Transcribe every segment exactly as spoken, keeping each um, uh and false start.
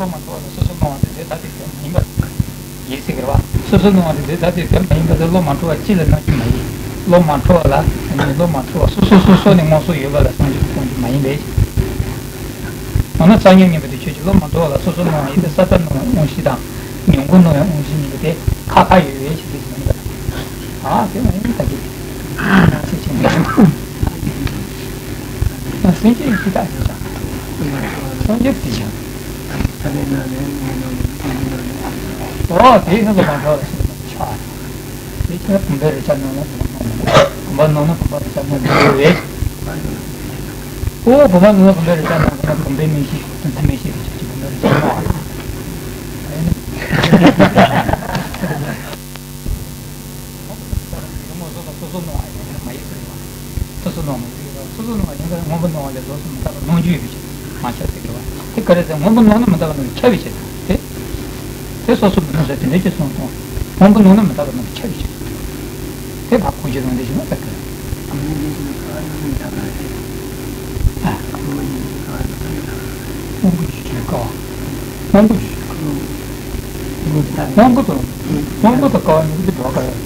བློ་མ་འཁྲུལ་བ་ལ་སོ་སོ་སྣང་བ་དེ་རྫས་ཐ་དད་དོན་མ་ཡིན་པ་ཡིན་ཟེར་གི་རེད་བ། སོ་སོ་སྣང་བ་དེ་རྫས་ཐ་དད་དོན་མ་ཡིན་པ་དེ་བློ་མ་འཁྲུལ་བ་ཅི་ལ་སྣང་རྒྱུ་མ་ཡིན། བློ་མ་འཁྲུལ་བ་ལ་ནི་བློ་མ་འཁྲུལ་བ་སོ་སོ་སོ་སོ་ནས་དངོས་སུ་ཡོད་པ་ལ་སངས་རྒྱས་ཀྱིས་སྟོང་རྒྱུ་མ་ཡིན་པས། འོ་ན་རྩ་རྙེད་མཉམ་པ་དེ་ཆོས་ཅན། བློ་མ་འཁྲུལ་བ་ལ་སོ་སོ་སྣང་བ་ཡིན་ཏེ། ས་བོན་སྣང་བའི་དབང་བཞི་དང་། མྱོང་གུད་སྣང་བའི་དབང་བཞི་གཉིས་པོ་དེ་ཁ་ཁ་ཡོད་ཡོད་ཅེས་ཟེར་གྱི་མ་ཡིན་པ། ཨ་དེ་མ་ཡིན་ད་གི། ཨ་ཚེ་ཆེན་མོ་ཡིན། ཨ་སེམས་ཅན་ཞི་དག་ཡིན་ཀྱང་། སངས་རྒྱས་དེ་ཀྱང་། ཨོ་དེ་ནི་བློ་མ་འཁྲུལ་བ་ཞིག་ཆགས། དེ་ཕྱིར་བུམ་པའི་རེག་བྱ་སྣང་ལ་བུམ་པ་སྣང་མི་འདུག་བུམ་པ་སྣང་ན་བུམ་པ་རེག་བྱ་སྣང་མི་འདུག་རེད། ཨོ་བུམ་པ་སྣང་ན་བུམ་པའི་རེག་བྱ་སྣང་གི་ན་བུམ་པའི་མིག་ཤེས་དོན་དམ་མིག་ཤེས་རེག་བྱ་གཅིག་བུམ་པའི་རེག་བྱ་སྣང་བ། དངོས་སུ་ལ་སོ་སོ་སྣང་བ་ཡིན་ན་མ་ཡིན་ཟེར་བ། སོ་སོ་སྣང་བ་ཡིན་ཟེར་བ། སོ་སོ་སྣང་བ་ཡིན་ན་སྔོན་པོ་སྣང་བ་ལས་ལོགས་སུ་མི་རྟག་པ་སྣང་རྒྱུ་ཡོད་པའི་ཕྱིར་མ་ཁྱབ་ཟེར་གི་བ། དེ་ག་རེ་ཟེར། སྔོན་པོ་སྣང་ན་མི་རྟག་པ་སྣང་རྒྱུ་ཁྱབ་པའི་ཕྱིར་དང་། དེ། དེ་སོ་སོ་མི་སྣང་ཟེར་དེ་འདྲ་ཅིག་གསུངས་སོང་། སྔོན་པོ་སྣང་ན་མི་རྟག་པ་སྣང་རྒྱུ་ཁྱབ་པའི་ཕྱིར། དེ་བ་ཁོང་ཁྱེད་རང་འདི་བཞིན་ལ་ལྟ་དགོས། སྔོན་པོ་རྒྱུ་ཆོས་ཀ་བ། སྔོན་པོ་རྒྱུ་ཆོས་ཀ་བ། སྔོན་པོ་དང་། སྔོན་པོ་དང་ཀ་བ་གཉིས་ཀྱི་འགྲོ་ཀ་ཡོད།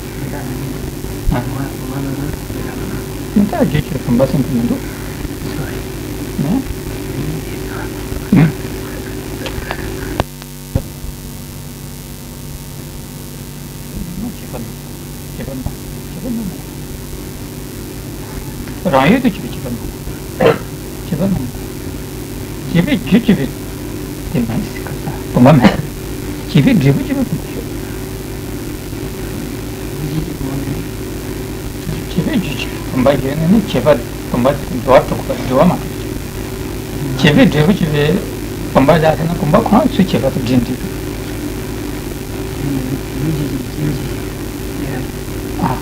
ཨ། ཨ། ད་རྒྱུ་ཆོས་བུམ་པ་སེམས་ཀྱི་མི་འདུག་ཨ། ཨ། བྱས་པ་ན། བྱས་པ་ན། བྱས་པ་ན། རང་ཡུལ་དུ་བྱས་པའི་བྱས་པ་ན། བྱས་པ་ན། བྱས་པའི་རྒྱུ་བྱས་པའི་དེ་མ་ཡིན་ཟེར་ག་ས་བུམ་པ་མེད། བྱས་པའི་འབྲས་བུ་བྱས་པའི་བུམ་པ་ཡོད། བྱས་པའི་རྒྱུ་བྱས་པའི་བུམ་པ་ཡོད་ན་ནི་བྱས་པ་བུམ་པ་འགྲོ་བ་གྲུབ་པ་འགྲོ་བ་མ་གྲུབ། བྱས་པའི་འབྲས་བུ་བྱས་པའི་བུམ་པ་བཞག་ཟེར་ན་བུམ་པ་ཁོ་རང་ཚོའི་བྱས་པ་དང་འབྲེལ་འདུག་ཨ།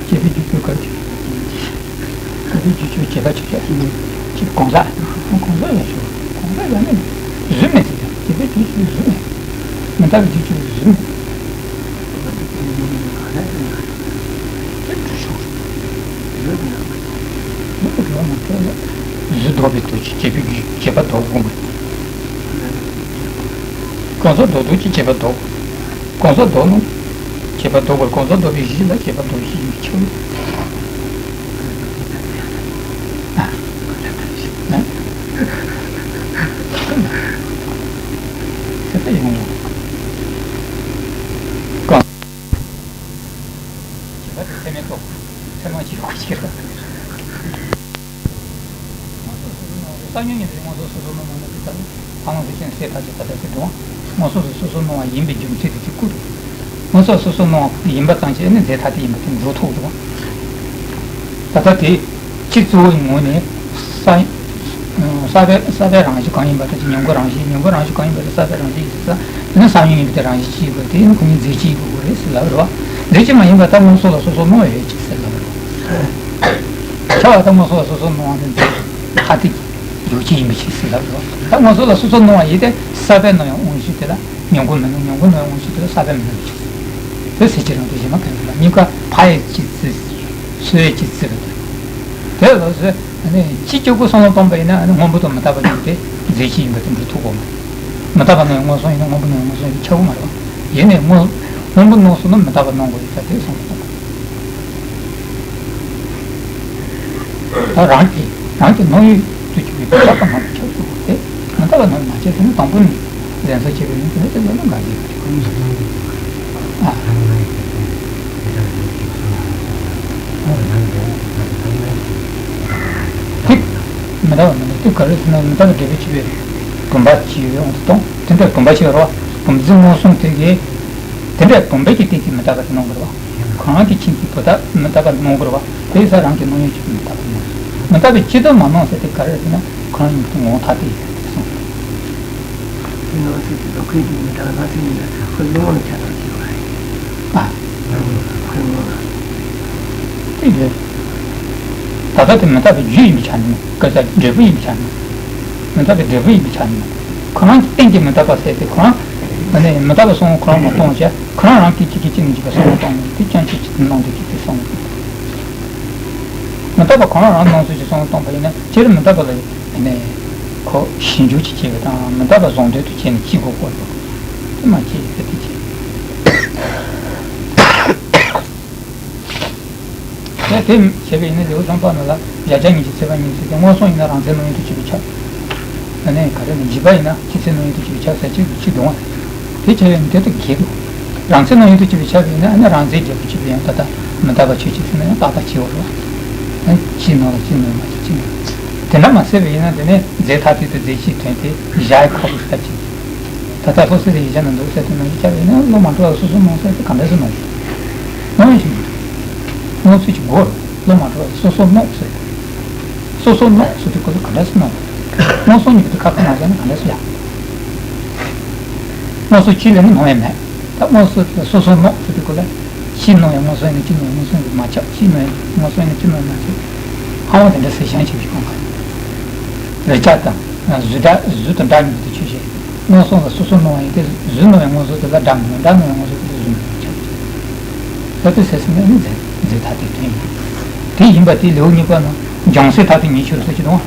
བྱས་པའི་རྒྱུ་བྱས་པའི་ག་རེ་བྱས། བྱས་པའི་རྒྱུ་ཆོས་བྱས་པ་ཆོས་ཅན། ཅིག་གང་ཟག་གང་ཟག་ཡང་ཆོག་གང་ཟག་ཡང་མིན། གཟུགས་མེད་ཟེར་ཀྱང་བྱས་པའི་རྒྱུ་ཆོས་གཟུགས་མེད། མི་རྟག་པའི་རྒྱུ་ཆོས་གཟུགས་མེད། དེ་འགྲུབ་ཆོག་གཟུགས་ལ་མ་ཐོགས་ལ། གཟུགས་ལྡོག་པའི་དུས་ཀྱི་བྱས་པའི་རྒྱུ་བྱས་པ་ལྡོག་དགོས་པ། གང་ཟག་ལྡོག་དུས་ཀྱི་བྱས་པ་ལྡོག་གང་ཟག་ལྡོག་ན། བྱས་པ་ལྡོག་པར་གང་ཟག་ལྡོག་པའི་གཞི་ལ་བྱས་པ་ལྡོག་གཞི་ཡིན་པས་ཁྱབ། ཨ། ཨ། དེ་ལྟ་ཡིན་ནོ། གང་། བྱས་པ་དེ་ཚད་མས་རྟོགས། ཚད་མ་བྱས་པ་ཞིག་རེད། སང་ཉིན་ཉིན་དེ་དངོས་སུ་སོ་སོ་སྣང་བ་ནི་དེ་ལྟར་ལ། ཕ་རོལ་ཏུ་ཕྱིན་སའི་ཐ་ཚིག་ད་ལྟ་དེ་འགྲོ། དངོས་སུ་སོ་སོ་སྣང་བ་ཡིན་པའི་རྒྱུ་མཚན་དེ་དེ་ཀུན་ཏུ། དངོས་སུ་སོ་སོ་སྣང་བ་ཡིན་པ་ཙམ་གྱིས་ནི་རྫས་ཐ་དད་ཡིན་པ་དེ་འགྲུབ་ཐུབ་འགྲོ། ད་ལྟ་དེ་སྤྱི་གཙོ་བོའི་ངོས་ནས་ས་ས་པའི་ས་པའི་རང་བཞིན་གང་ཡིན་པ་དེ་མྱོང་གུད་རང་བཞིན། མྱོང་གུད་རང་བཞིན་གང་ཡིན་པ་དེ་ས་པའི་རང་བཞིན་ཡིན་ས། དེ་ནི་ས་ཡོད་ཡིན་པ་དེ་རང་བཞིན་གཅིག་དགོས། དེ་ནི་ཁོ་གཉིས་རྫས་གཅིག་དགོས་རེད་ཟེར་ལབ་རེད་བ། རྫས་གཅིག་མ་ཡིན་པ་ད་དངོས་སུ་ལ་སོ་སོ་སྣང་བ་ཡོད་ཅིག་ཟེར་ལབ་རེད་བ། ཁྱབ་པ་ད་དངོས་སུ་ལ་སོ་སོ་སྣང་བ་དེ་རྫས་ཐ་དད་ཀྱི་ཡོད་ཅིག་ཡིན་པ་ཞིག་ཟེར་ལབ་རེད་བ། ད་དངོས་སུ་ལ་སོ་སོ་སྣང་བ་ཡིན་ཏེ་ས་པའི་སྣང་བའི་དབང་ཤེས་དེ་ལ་མྱོང་གུད་མི་སྣང་། མྱོང་གུད་སྣང་བའི་དབང་ཤེས་དེ་ལ་ས་པའི་མི་སྣང་བ་ཞིག་ཟེར། དེ་ཟེར་གྱི་རང་དུ་གཞན་མ་གང་ཡིན་ལ་གཉིས་ཀ་ཕ་ཡི་སྤྱི་རྩི། སོ་ཡི་སྤྱི་རྩི་རེད་དེ། དེ་ལ་སོ་སོ་ནི་སྤྱི་གཅིག་པུ་བསམ་བློ་གཏོང་པ་ཡིན་ན་ནི་སྔོན་པོ་དང་མི་རྟག་པ་གཉིས་དེ་རྫས་གཅིག་ཡིན་པ་དེ་འགྲུབ་ཐུབ་ཀྱི་མ་རེད། མི་རྟག་པ་སྣང་བའི་མངོན་སུམ་ཡིན་ན་སྔོན་པོ་སྣང་བའི་མངོན་སུམ་ཡིན་ཁྱབ་ཀྱི་མ་རེད་བ། ཡིན་ནའི་སྔོན་སྔོན་པོ་སྣང་སོང་ན་མི་རྟག་པ་སྣང་དགོས་ཡོད་ས་དེ་བསམ་བློ་གཏོང་དགོས། ད་རང་གི་རང་གི་སྣང་ཡུལ་དུ་གྱུར་པའི་མི་རྟག་པ་སྣང་བ་ཁྱབ་ཐུབ་དགོས་ཏེ། མི་རྟག་པ་སྣང་བ་མ་ཁྱབ་ཟིན་ན་དང་པོ་ནས་ལན་གསལ་བྱེད་པ་ཡིན་ཟེར་ན་དེ་ལ་ནི་འགལ་འདུ་ཡོད་ཀྱི། ཨ། དེ་མི་རྟག་པ་མིན་ནོ། དེ་ག་རེ་ཟེར་ན་མི་རྟག་པའི་འབྲས་བུ་བྱས་པའི་བུམ་པ་ཅིག་ཡོད་འོང་དུ་གཏོང་། དེ་འདྲའི་བུམ་པ་ཞིག་རེད་བ། བུམ་འཛིན་མངོན་སུམ་དེ་གིས་དེ་འདྲའི་བུམ་པའི་གི་སྟེང་གི་མི་རྟག་པ་དེ་སྣང་གི་རེད་བ། གང་གི་ཁྱིམ་གྱི་བུ་དག་མི་རྟག་པ་སྣང་གི་རེད་བ། དེ་ས་རང་གི་སྣང་ཡུལ་གྱི་མི་རྟག་པ་སྣང་། མི་རྟག་པའི་སྤྱི་ལྡོག་མ་སྣང་ཟེར་དེ་ག་རེ་ཟེར་ན་ཁོ་རང་ཉིད་ཀྱི་ངོ་བོ་ཐ་དད་ཡིན་པ་དེ་གསུངས། དེ་སྣང་ཚུལ་དེ་ལོ་ཁའི་དུས་མི་རྟག་སྣང་ཚུལ་ཡིན་ན་ཁོ་སྣང་བ་ཆ་ཚང་ཞིག་ཡོད་རེད། ཨ། ཁོའི་ངོ་ལ། དེ་རེད། ད་ལྟ་དེ་མི་རྟག་པའི་རྒྱུ་ཡིན་པའི་ཆ་ནས་སྐད་ཆ་འབྲས་བུ་ཡིན་པའི་ཆ་ནས། མི་རྟག་པའི་འབྲས་བུ་ཡིན་པའི་ཆ་ནས། ཁོ་རང་གི་སྟེང་གི་མི་རྟག་པ་ཟེར་ཏེ་ཁོ་རང་། ཨ་ནི་མི་རྟག་པ་སོང་ཁོ་རང་མ་གཏོང་བྱས་ཁོ་རང་རང་སྐད་ཅིག་གིས་ཅི་ནས་ཅིག་གི་བསམ་བློ་གཏོང་ནས་དེ་ཅང་ཅིག་ཅིག་སྣང་དེ་ཅིག་དེ་སོང་། མི་རྟག་པ་ཁོ་རང་རང་སྣང་ཚུལ་གྱི་བསམ་བློ་གཏོང་པ་ཡིན་ན་སྤྱིར་མི་རྟག་པ་ལ་ཨ་ནི། ཁོ་ཞིབ་འཇུག་ཅིག་བྱས་པ་དང་མི་རྟག་པ་བཟང་འདོད་དུ་བྱས་ནས་ཅི་དགོས་སྐོར་དུ་དེ་མ་བྱས་ཡོད་ཚད་དེ་བྱས། དེ་དེ་བྱས་པ་ཡིན་ན་ལེའུ་གསུམ་པ་ནང་ལ་བརྒྱ་ཆ་ཉི་ཤུ་ཚེག་བར་གཉིས་ཟེར་ཏེ་མངོན་སུམ་ཡིན་ན་རང་མཚན་སྣང་ཡུལ་དུ་བྱས་པས་ཁྱབ། ཨ་ནི་ག་རེ་ནི་འཇིག་པ་ཡིན་ན་སྤྱི་མཚན་སྣང་ཡུལ་དུ་བྱས་པས་ཁྱབ་ཟེར་ཅིག་ཅིག་འདུག་བ། དེ་བྱས་པ་ཡིན་ན་དེ་ལྟར་འགལ་འདུག་རང་མཚན་སྣང་ཡུལ་དུ་བྱས་པས་ཁྱབ་ཡིན་ན་ཨ་ནི་རང་མཚན་བརྗོད་པ་བྱས་པ་ཡང་ད་ལྟ་མི་རྟག་པ་ཆོས་ཅན་ཟེར་ན་ཡང་ཏག་ཏག་བྱས་པ་རེད་བ། ཨ་ནི་ཕྱིའི་སྣང་ལ་ཕྱིའི་སྣང་ཡུལ་མ་བྱས་ཅི་ནས། དེ་འདྲ་མ་ཟད་པ་ཡིན་ན་དེ་ནས་རྫས་ཐ་དད་དུ་རྫས་གཅིག་དོན་དེ་བཞག་ཡ་ཁག་པོ་ཞིག་ད་ཅི། ད་ལྟ་སློབ་ཚན་དེ་ཡིག་ཆ་ནང་འདུག་ཟེར་དུས་ནང་བཞིན་བྱ་བའི་ནང་བློ་མ་འགྲོ་བ་སོ་སོ་སྣང་ཟེར་དེ་ག་འདྲ་སེ་སྣང་། སྣང་བའི་ཞིག་མི་འདུག་སྣང་ཚུལ་གྱི་སྒོ་རུ་བློ་མ་འགྲོ་བ་སོ་སོ་སྣང་ཟེར། སོ་སོ་སྣང་ཟེར་དུས་ཁོ་ཚོ་ག་འདྲ་སེ་སྣང་། མངོན་སུམ་གཉིས་ཀྱི་ཁ་ཁ་ནང་བཞིན་ག་འདྲ་སེ་ཡ། མངོན་སུམ་གཅིག་ལས་ནི་སྣང་བ་མེད། ད་མངོན་སུམ་སོ་སོ་སྣང་ཟེར་དུས་ཁོ་ལ་ཕྱིའི་སྣང་ཡང་མངོན་སུམ་ཡིན་ན་ཕྱིའི་སྣང་ཡང་མངོན་སུམ་ཡིན་མ་ཆགས། ཕྱིའི་སྣང་ཡང་མངོན་སུམ་ཡིན་ན་ཕྱིའི་སྣང་ཡང་མ་ཆགས། ཧ་ལམ་དེ་འདྲ་སེ་བྱང་ཆུབ་ཀྱི་སྤངས་པ་རེད། རིགས་ཆད་དང་གཟུགས་སྒྲ་གཟུགས་དང་སྒྲ་གཉིས་ཀྱི་ཆོས་ཅན། མངོན་སུམ་ལ་སོ་སོ་སྣང་བ་ཡིན་ཏེ་གཟུགས་སྣང་བའི་མངོན་སུམ་དེ་ལ་སྒྲ་མི་སྣང་། སྒྲ་སྣང་བའི་མངོན་སུམ་དེ་ལ་གཟུགས་མི་སྣང་ཆགས། ད་དེ་ཟེར་ཟིན་ན་ནི་རྫས་རྫས་ཐ་དད་དོན་ཡིན། དེ་ཡིན་པ་དེ་ལེའུ་གཉིས་པ་ནང་སྦྱང་སྲིད་ཐ་དད་ཉིད་ཕྱི་རུ་ཟེར་གྱི་འདུག་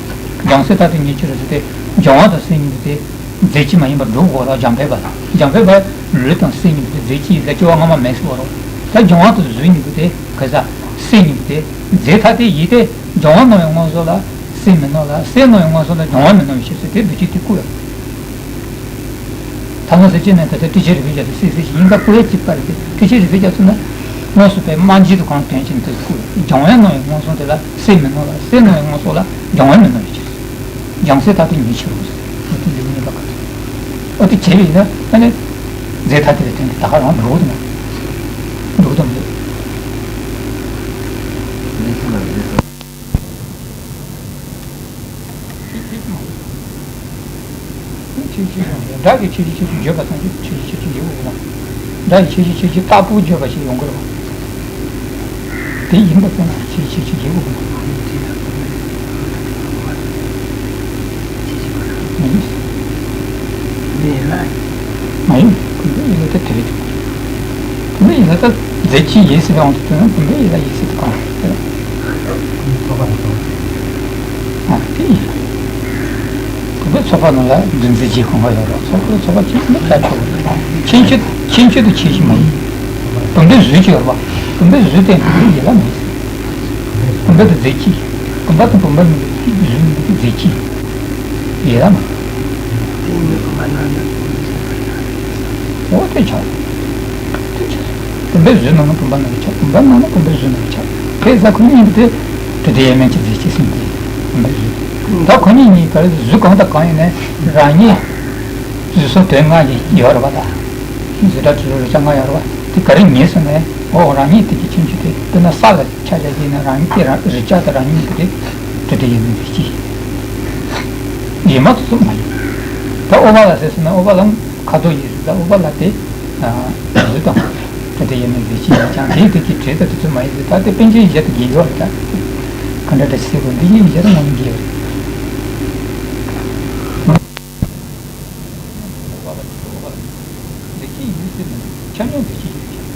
སྦྱང་སྲིད་ཐ་དད་ཉིད་ཕྱི་རུ་ཟེར་ཏེ་སྦྱང་བ་དང་སྲིད་གཉིས་པོ་དེ་རྫས་གཅིག་མ་ཡིན་པར་སྒྲུབ་དགོས་ལ་སྦྱངས་པས་པ་དང་སྦྱངས་པས་པ་ལུས་དང་སྲིད་གཉིས་པོ་དེ་རྫས་གཅིག་ཡིན་ལ་སྐྱེ་བ་སྔ་མ་མེད་ཟེར་བ་རོ། ད་སྦྱང་བ་དང་གཟུགས་གཉིས་པོ་དེ་ག་ས་སྲིད་གཉིས་པོ་དེ་རྫས་ཐ་དད་ཡིན་ཏེ། སྦྱང་བ་སྣང་བའི་མངོན་སུམ་ལ་སྲིད་མི་སྣང་ལ། སྲིད་སྣང་བའི་མངོན་སུམ་ལ་སྦྱང་བ་མི་སྣང་བའི་ཕྱིར་ཟེར་དེ་འདུ་བྱེད་དེ་བཀུག་ཡོད། ད་ང་ཚོ་སྤྱིར་ནས་ད་ལྟ་ཏི་ཤ་རིག་པའི་རྒྱ་མཚོ་སྲིད་སྲིད་ཞིག་ཡིན་པ་བཀུག་ཡ་གཅིག་པ་རེད་དེ། ཏི་ཤ་རིག་པའི་རྒྱ་མཚོ་ནི་དངོས་སུ་པའི་སྨྲ་བརྗོད་དུ་གང་དོན་ཅན་དུ་བཀུག་ཡོད། སྦྱང་བའི་སྣང་བའི་མངོན་སུམ་དེ་ལ་སྲིད་མི་སྣང་ལ། སྲིད་སྣང་བའི་མངོན་སུམ་ལ་སྦྱང་བ་མི་སྣང་བའི་ཕྱིར། སྦྱང་སྲིད་ཐ་དད་ཉིད་ཕྱི་རུ་ཟེར། འོ་དེ་ལེའུ་གཉིས་པ་ག་ཚོད། འོ་དེ་བྱས་པ་ཡིན་ན་ཨ་ནི་རྫས་ཐ་དད་ལ་བརྟེན་ཏེ་ད་ག་རང་འགྲོ་གི་འདུག་ན། འགྲོ་གི་འདུག་མ་རེད། ཆོས་ཅན་ཡང་ཡང་སྒྲ་གི་ཆོས་ཅན་ཆོས་ཅན་བརྗོད་པ་ཙམ་གྱིས་ཆོས་ཅན་ཆོས་ཅན་ཡིན་དགོས་ན། སྒྲ་ཡི་ཆོས་ཅན་ཆོས་ཅན་ལྟ་བུ་བརྗོད་པ་ཞིག་ཡོང་གི་རེད་བ། དེ་ཡིན་པ་ཙམ་གྱིས་ཆོས་ཅན་ཆོས་ཅན་ཡིན་དགོས་ན། མ་ཡིན། མ་ཡིན། བུམ་པའི་ཡུལ་དེ་དེ་རེད། བུམ་པའི་ཡུལ་ད་རྫས་གཅིག་ཡིན་ཟེར་བའི་དབང་དུ་བཏང་ན་བུམ་པའི་ཡུལ་ཡིན་ཟེར་དུ་གང་ཟེར། ཨ་དེ་ཡིན། བུམ་པའི་ཚོགས་པ་རྣམས་ལ་འདུ་འཛི་རྗེས་ཁོང་ཁ་ཡོད་རེད། ཚོགས་པ་ཚོགས་པ་གཅིག་མི་ལྟ་ཆོག་རེད། ཁྱད་ཆོས་ཁྱད་ཆོས་དུ་ཁྱད་ཆོས་མ་ཡིན། བུམ་པའི་གཟུགས་ཀྱི་ཡོད་རེད་བ། བུམ་པའི་གཟུགས་དེ་བུམ་པའི་ཡུལ་ལ་མེད། བུམ་པ་དང་རྫས་གཅིག་བུམ་པ་དང་བུམ་པ་མིན་པའི་གཟུགས་མིན་པའི་རྫས་གཅིག་ཡིན་ལ་མ། འོ་དེ་ཆགས། དེ་ཆགས། བུམ་པའི་གཟུགས་སྣང་ན་བུམ་པ་སྣང་བ་ཆགས། བུམ་པ་སྣང་ན་བུམ་པའི་གཟུགས་སྣང་བ་ཆགས། དེ་ས་ཁོ་གཉིས་ཀྱི་དེ་དྲི་དེ་ཡས་མས་ཀྱི་རྫས་གཅིག་ཟིན་ཏེ་བུམ་པའི་གཟུགས། ད་ཁོ་གཉིས་གཉིས་ཀར་གཟུགས་གང་དང་གང་ཡིན་ནའི་རང་ཉིད་གཟུགས་སོགས་དོན་ལྔ་ཡི་ཡོད་རེད་བ། ད་གཟུགས་སྒྲ་དྲི་རོ་རེག་བྱ་ལྔ་ཡོད་རེད་བ། དེ་ག་རེ་ངེས་སོང་ནས་འོ་རང་ཉིད་དེ་གི་ཁྱད་ཆོས་དེ་དཔེར་ན་ས་ལ་ཆ་བཞག་གི་ཡིན་ན་རང་ཉིད་དེ་རང་རེག་བྱ་དང་རང་ཉིད་དེ་དྲི་དེ་ཡས་མས་ཀྱི་ཡས་མ་ཐུབ་ཐུབ་མ་ཡིན། ད་ཨོ་བ་ལ་ཟེར་སོང་ན་ཨོ་བ་ལ་ཁ་དོག་ཡིན་རེད། ད་ཨོ་བ་ལ་དེ་གཟུགས་དང་དྲི་དེ་ཡས་མས་རེག་བྱ་ཡིན་ཀྱང་དེའི་དེ་གི་དྲི་དང་དེ་ཚོ་མ་ཡིན་རེད། ད་དེ་པཎ་ཆེན་ཡིན་ཞེས་དུ་དགེ་ཡོད་རེད། ད་ག་འདྲ་འདྲ་ཞིག་ཟེར་དགོས་འདི་ཡིན་ཞེས་དུ་ངོ་མ་དགེ་ཡོད་རེད། རྫས་གཅིག་ཡིན་ཟེར་ན་ཆ་སྙོམས་རྫས་གཅིག་ཡིན་ཟེར།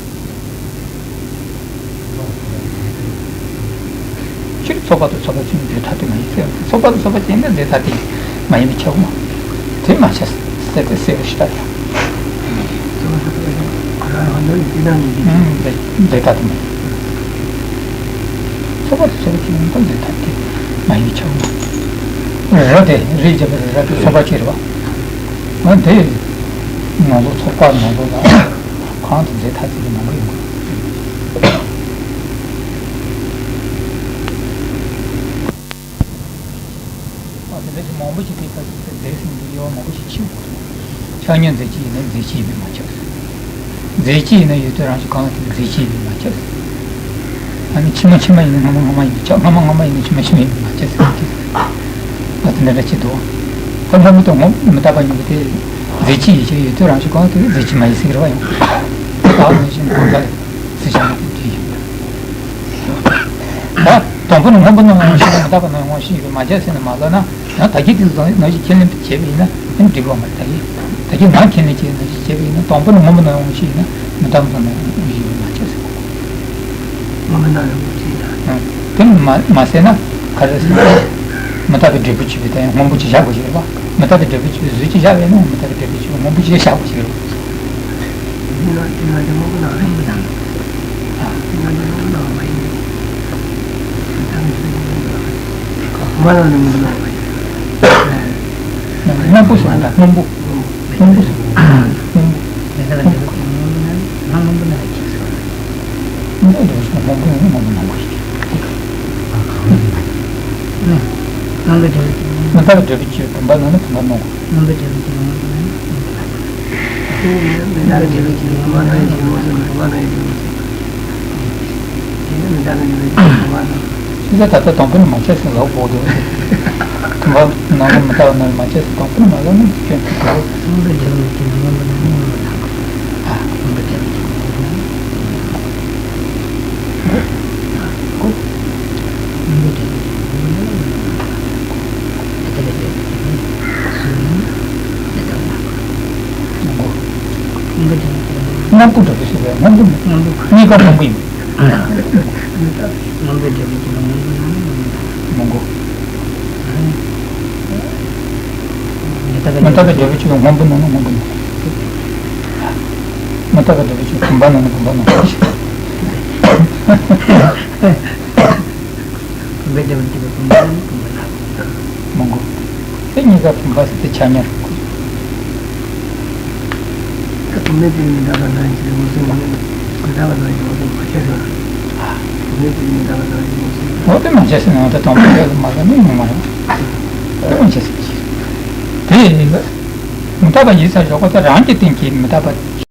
སྤྱིར་ཚོགས་པ་དང་ཚོགས་པ་ཅན་རྫས་ཐ་དད་མ་ཡིན་ཟེར། ཚོགས་པ་དང་ཚོགས་པ་ཅན་ནི་རྫས་ཐ་དད་མ་ཡིན་པས་ཁྱབ་མ། དེ་མ་ཁྱབ་ཟེར་ཏེ་གསལ་པོ་ཞིག་ལྟར་ཡང་། རྫས་ཐ་དད་མ་ཡིན། ཚོགས་པ་དང་ཚོགས་པ་ཅན་ནི་རྫས་ཐ་དད་མ་ཡིན་པས་ཁྱབ་མ། རི་དེ་རི་བྱེད་པ་རི་རབ་ཀྱི་ཚོགས་པ་ཅན་རེད་བ། འོ་དེ་ནང་ལོགས་ཚོགས་པ་ནང་ལོགས་ལ། གང་དུ་རྫས་ཐ་དད་ཀྱི་ནང་གི་ཡོང་གི། ཨ་དེ་འདྲ་ཞིག་མང་པོ་ཞིག་དེ་ལྟར་རྫས་ཟིན་གྱི་ཡོད་མང་པོ་ཞིག་ཕྱིན་དགོས་འདུག་ཆ་སྙོམས་རྫས་གཅིག་ཡིན་ན་རྫས་གཅིག་ཡིན་པས་མ་ཁྱབ། རྫས་གཅིག་ཡིན་ན་ཡོད་དོ་རང་བཞིན་གང་ལ་དེ་རྫས་གཅིག་ཡིན་པས་མ་ཁྱབ། ཨ་ནི་ཕྱི་མ་ཕྱི་མ་ཡིན་ན་སྔ་མ་སྔ་མ་ཡིན་པས་ཁྱབ། སྔ་མ་སྔ་མ་ཡིན་ན་ཕྱི་མ་ཕྱི་མ་ཡིན་པས་མ་ཁྱབ་ཟེར་གྱི། ཨ་དེ་འདྲ་འདྲ་ཅིག་འདུག་ད་སྔོན་པོ་དང་སྔོན་མི་རྟག་པ་གཉིས་པོ་དེ་རྫས་གཅིག་ཡིན་ཕྱིར་ཡོད་དོ་རང་བཞིན་གང་ལ་དེ་རྫས་གཅིག་མ་ཡིན་ཟེར་གྱི་རེད་བ། ཡང་བདག་གནས་གཞན་གང་ལྟར་ཟེར་བྱ་བ་དེ་འདྲ་ཡིན། ད་དང་པོ་ནི་སྔོན་པོ་སྣང་བའི་དབང་ཤེས་ཀྱིས་མི་རྟག་པ་སྣང་བའི་དབང་ཤེས་ཡོད་པས་མ་ཁྱབ་ཟེར་ན་མ་ལོག་ན། ཡང་ད་གིན་དེ་ལ་ནང་བཞིན་ཁས་ལེན་བྱས་པ་ཡིན་ན་ཡང་འགྲིག་པ་མ་རེད། ད་གིན་ད་གིན་ང་ཁས་ལེན་བྱས་ནང་བཞིན་བྱས་པ་ཡིན་ན་དང་པོ་ནི་སྔོན་པོ་སྣང་བའི་དབང་ཤེས་ཡིན་ན་མི་རྟག་པ་སྣང་བའི་དབང་ཤེས་ཡོད་པས་མ་ཁྱབ་ཟེར། སྔོན་པོ་སྣང་བའི་དབང་ཤེས་ཡིན་ན། དེ་མ་མ་ཟེར་ན་ག་རེ་ཟེར་ན། མི་རྟག་པའི་འབྲས་བུ་ཆོས་པའི་དེ་ཡང་སྔོན་པོ་ཅིག་བཞག་དགོས་ཤིག་རེད་པ། མི་རྟག་པའི་འབྲས་བུ་ཆོས་པའི་བཟོས་ཅིག་བཞག་པས་ན་མི་རྟག་པའི་འབྲས་བུ་ཆོས་པའི་སྔོན་པོ་ཅིག་བཞག་དགོས་ཤིག་རེད་པ། དེ་ན་དེ་ན་དེ་སྔོན་པོ་ནང་རེད། སྔོན་པོ་དང་། དེ་ན་དེ་སྔོན་པོ་ནང་མ་ཡིན། མི་རྟག་པའི་འབྲས་བུ་ཆོས་པའི་སྔོན་པོ་ནང་མ་ཡིན། གོང་མ་ནང་ནས་སྔོན་པོ་ནང་མ་ཡིན། སྔོན་པོ་ཟེར་བ་ད་སྔོན་པོ། སྔོན་པོ་ཟེར། སྔོན་པོ། མི་རྟག་པའི་འབྲས་བུ་ཆོས་པའི་སྔོན་པོ་ནང་ནི་ང་སྔོན་པོ་ནང་ཡིན་ཟེར་བ། སྔོན་པོ་འབྲས་བུ་ཆོས་པའི་སྔོན་པོ་ནང་ནི་སྔོན་པོ་ནང་གོ་ཞིག་ནི། སྔོན་པོའི་འབྲས་བུ་ཆོས་པའི། མི་རྟག་པའི་འབྲས་བུ་ཆོས་པའི་བུམ་པ་ནང་ནི་བུམ་པ་སྣང་གོ། སྔོན་པོའི་འབྲས་བུ་ཆོས་པའི་སྔོན་པོ་ནང་ནི་སྔོན་པོ་སྣང་གོ། མི་རྟག་པའི་འབྲས་བུ་ཆོས་པའི་བུམ་པ་སྣང་ཡིན་ཞེས་སྔོན་པོའི་བུམ་པ་སྣང་ཡིན་ཞེས་སྔོན་པོའི། དེ་ནི་མི་རྟག་པའི་འབྲས་བུ་ཆོས་པའི་བུམ་པ་སྣང་། ཤེས་བྱ་ད་ལྟ་དང་པོ་ནི་མ་ཁྱབ་ཟེར་ལབ་དགོས་འདུག་བུམ་པ་ནང་ལ་མི་རྟག་པ་ནང་ལ་མ་ཁྱབ་ཟེར་དང་པོ་ནི་མ་ལབ་ན་སྐྱོན་ཐུབ་འདུག་སྔོན་པོའི་འབྲས་བུ་ཆོས་པའི་སྔོན་པོ་སྣང་ནི་སྔོན་པོ་སྣང་གོ། ཨ། སྔོན་པོའི་འབྲས་བུ་ཆོས་པའི་སྔོན་པོ་སྣང་ནི་སྔོན་པོ་སྣང་གོ། སྔོན་པོའི་འབྲས་བུ་ཆོས་པའི་སྔོན་པོ་སྣང་ནི་སྔོན་པོ་སྣང་གོ། མི་རྟག་པའི་འབྲས་བུ་ཆོས་པའི་སྔོན་པོ་སྣང་ནི་མི་རྟག་པ་སྣང་གོ། སྔོན་པོ། སྔོན་པོའི་འབྲས་བུ་ཆོས་པའི་སྔོན་པོ་སྣང་། སྔོན་པོ། གཉིས་ཀ་སྔོན་པོ་ཡིན། སྔོན་པོའི་འབྲས་བུ་ཆོས་པའི་སྔོན་པོ་སྣང་ནི་སྔོན་པོ་སྣང་། སྔོན་པོ། མི་རྟག་པའི་འབྲས་བུ་ཆོས་པའི་སྔོན་པོ་སྣང་ནི་སྔོན་པོ་སྣང་། མི་རྟག་པའི་འབྲས་བུ་ཆོས་པའི་བུམ་པ་སྣང་ནི་བུམ་པ་སྣང་། བུམ་པའི་འབྲས་བུ་ཆོས་པའི་བུམ་པ་སྣང་ནི་བུམ་པ་སྣང་། སྔོན་པོ། དེ་གཉིས་ཀ་བུམ་པ་ཟེར་དེ་ཆ་ཉར། ད་བུམ་པའི་སྟེང་མི་རྟག་པ་སྣང་ཡིན་ཞེས་འོད་གསལ་མི་རྟག་པ་སྣང་ཡིན་ཞེས་འོད་གསལ་མ་ཁྱབ་ཟེར་བ། བུམ་པའི་སྟེང་མི་རྟག་པ་སྣང་ཡིན་ཞེས་འོད་གསལ། འོ་དེ་མ་ཁྱབ་ཟེར་ན་ད་དང་པོ་ཡོད་ལ་མ་ལ་ནི་ཡོང་མ་ཡོང་། དེ་མ་ཁྱབ་ཟེར་གྱི། དེ་ཡིན་ལ། མི་རྟག་པ་ཡིན་ས་ཞོག་གོ་ད་རང་གི་སྟེང་གི་མི་རྟག་པ།